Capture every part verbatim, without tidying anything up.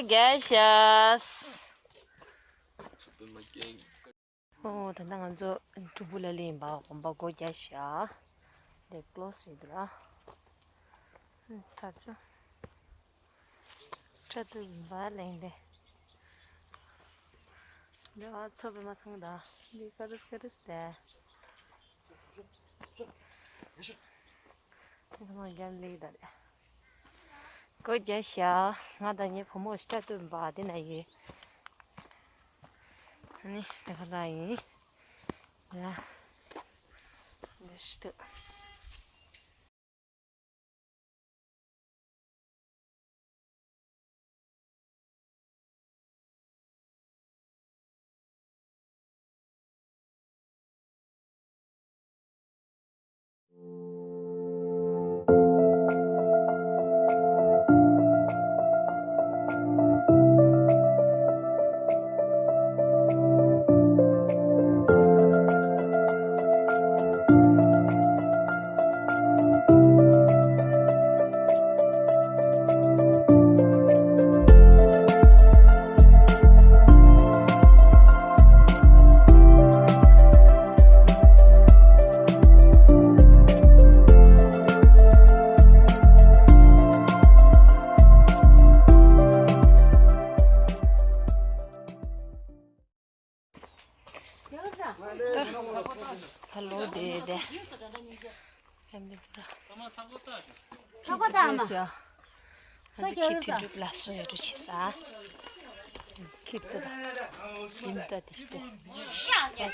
རྒྱལ་ཤ། ཨོ། ད་ལྟ་ང་ཚོ་གྲུ་བུ་ལ་ལེན་པ་གོམ་པ་སྒོ་རྒྱག་ཤག་དེ་ཀློ་སི་ཡོད་ར། ཐབ་ཆུ། ཁྲ་ཐུབ་ཡིན་པ་ལེན་པས། འདི་ཨ་ཚོ་པའི་མ་ཚང་ད། འདི་ཀ་རུ་ཀ་རུ་སྟེ། འདི་མ་རྒྱབ་ལེགས་ད་རེད། སྒོ་རྒྱག་ཤག་ང་དང་ངའི་བུ་མོ་ཤ་སྟོན་པ་དེ་ན་ཡོད། ཨ་ནི་དེ་ག་ལ་ཡིན། ཡ། འདི་ཤི་ཏུ། ཧ་ལོ་དེ་དེ། ཧམ་དེ་དེ། ཁ་པ་དང་མ། ཨ་ཅེ་ཁྱི་ཐུན་གྲུབ་ལ་སོ་ཡོད་འགྲོ་ཆེ་ས། ཁྱི་ཏི་ད། ཡིན་ད་དེ་ཤི་ཏི། ཤ་ཉེ།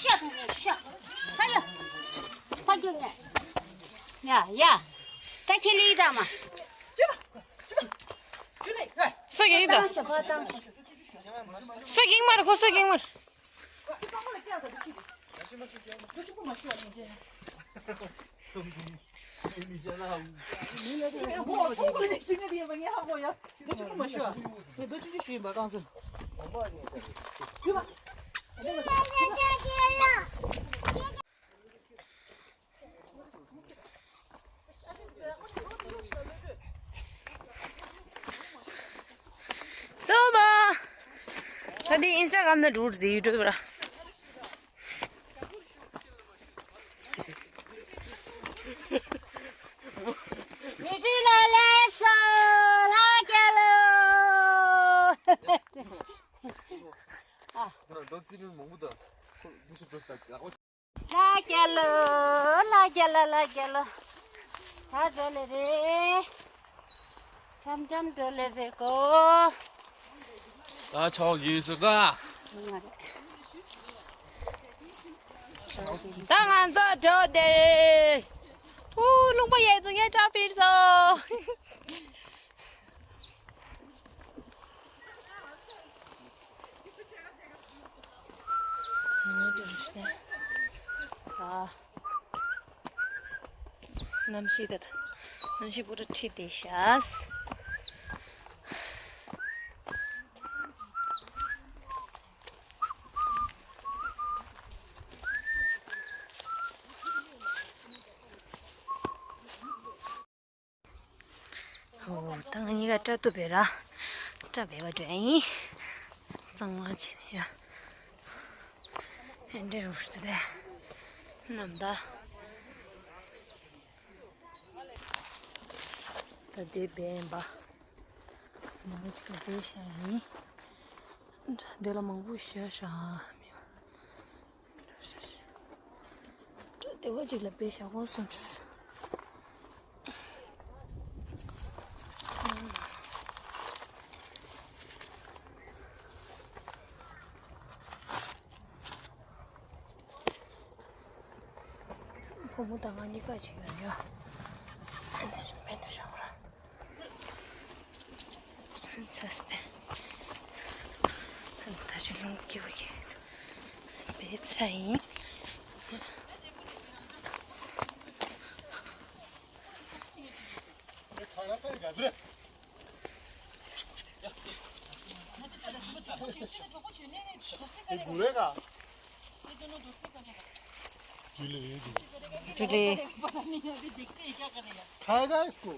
ཤ་ཉེ་ཤ། ཧ་ཡ། ཧ་ཡ་ཉེ། ཡ་ཡ། ད་ཁྱི་ལི་ད་མ། སོ་ཡིན་ད། སོ་ཡིན་མར་ཁོ་སོ་ཡིན་མར། སོ་མ། ད་འདི་ཨིན་སི་ཊ་གྷ་རམ་ན་འགྲོ་རེད། ཡུ་ཊུབ་ར། མི་ཁྲི་ལ་ལས་སོ་ལྷ་རྒྱལ་ལོ། ཨ། ཁོ་ན་འགྲོ་རྩིས་མི་མང་པོ་དང་ཁོ་འདུ་ཤེས་འགྲོ་ས་ལག་པ། ལ་རྒྱལ་ལོ། ལ་རྒྱལ་ལ་ལ་རྒྱལ་ལོ། ད་འགྲོ་ལེ་རེད། འཆམ་འཆམ་འགྲོ་ལེ་རེད་གོ། ད་ཆོག་ཡིན་ཟེར་ད། ད་ང་ཚོ་འགྲོ་དེ། ཨུ་རླུང་པ་ཡལ་དུ་ངས་སྐྲ་ཕིར་སོང་། གནམ་གཤིས་དེ་གནམ་གཤིས་པོ་ཏི་ཁྲིད་དེ་ཤག་ཨོ། ད་ང་གཉིས་ཀ་སྐྲ་གཏུབ་པའི་ར། སྐྲ་བལ་བ་འགྲོ་ཡ་ཡིན། གཙང་མ་བྱས་ནས་ཡ། ཨེ་འདྲ་རུ་ཤི་དེ། ནམ་ཟླ། ད་དེ་བལ་ཡིན་པ། ནམ་ཅིག་ལ་བལ་བྱ་ཡ་ཡིན། འདི་ལ་མང་པོ་བྱ་བྱ། དེ་བ་ཅིག་ལ་དཔེ་བཞག་གོ་བསམས། བུ་མོ་དང་ང་གཉིས་ཀ་ཅིག་ཡོད་ཡ། ཨ་ནི་མེད་ན་བཞག་ར། ཚ་སྟེ། ད་ཅི་ལུང་སྐྱིད་པོ་ཡིན། དེ་ཚ་ཡིན། चलिए। खाएगा इसको।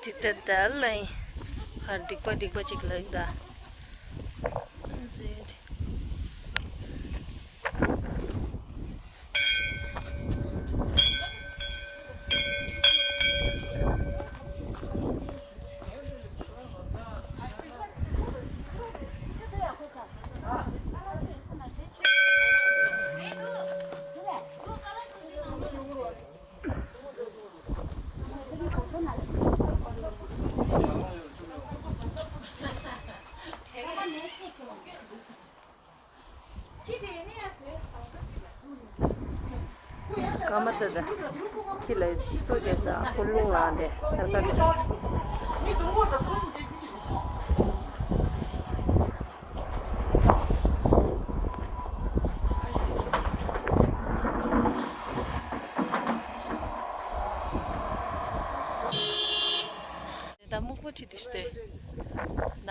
དེ་ལྟར་ད་ལ་ཡིན། ཧར་སྡིག་པ་སྡིག་པ་ཅིག་ལགས་ད། ཀ་མ་ཏི་ད། ཁྱི་ལ་སུ་དེ་ས་ཁོ་རླུང་ལངས་ཏེ་ཐར་ཀ་ཏི། ད་སྨུག་པོ་ཁྲིད་དེ་ཤི་དེ། ན།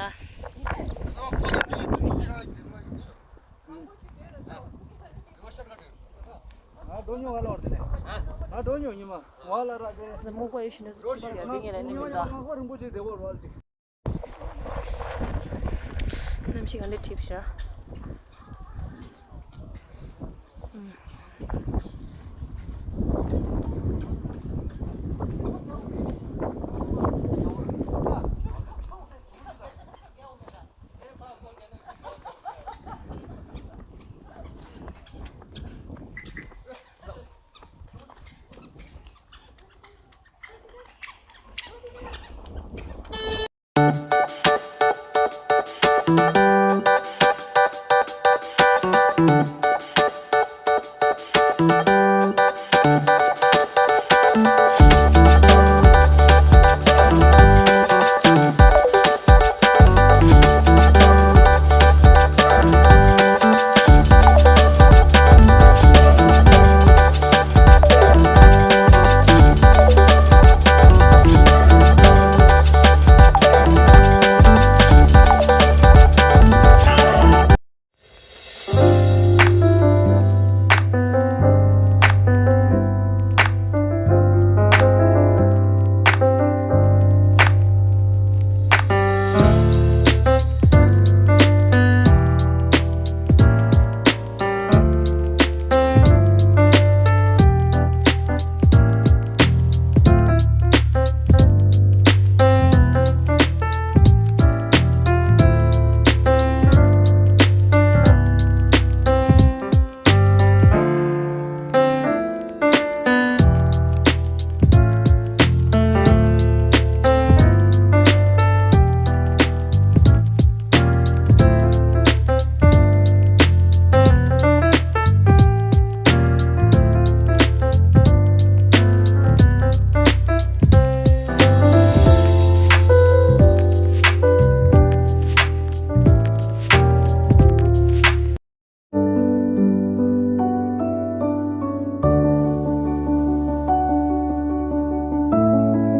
ང་འགྲོ་མྱོང་བ་ལ་བར་དེ་ནས། ང་འགྲོ་མྱོང་ཉི་མ་བ་ལ་ར་དེ། སྨུག་པོ་ཡོད་ཤི་ནས་སུ་ཁྲིད་ཤི་ཡ་དེ་ངས་ལ་ནི་མི་འདའ། ང་ཁོ་རིན་པོ་ཆེ་དེ་བོར་བ་ལ་ཅིག་གནམ་གཤིས་ག་འདྲ་འཁྲིགས་ཤག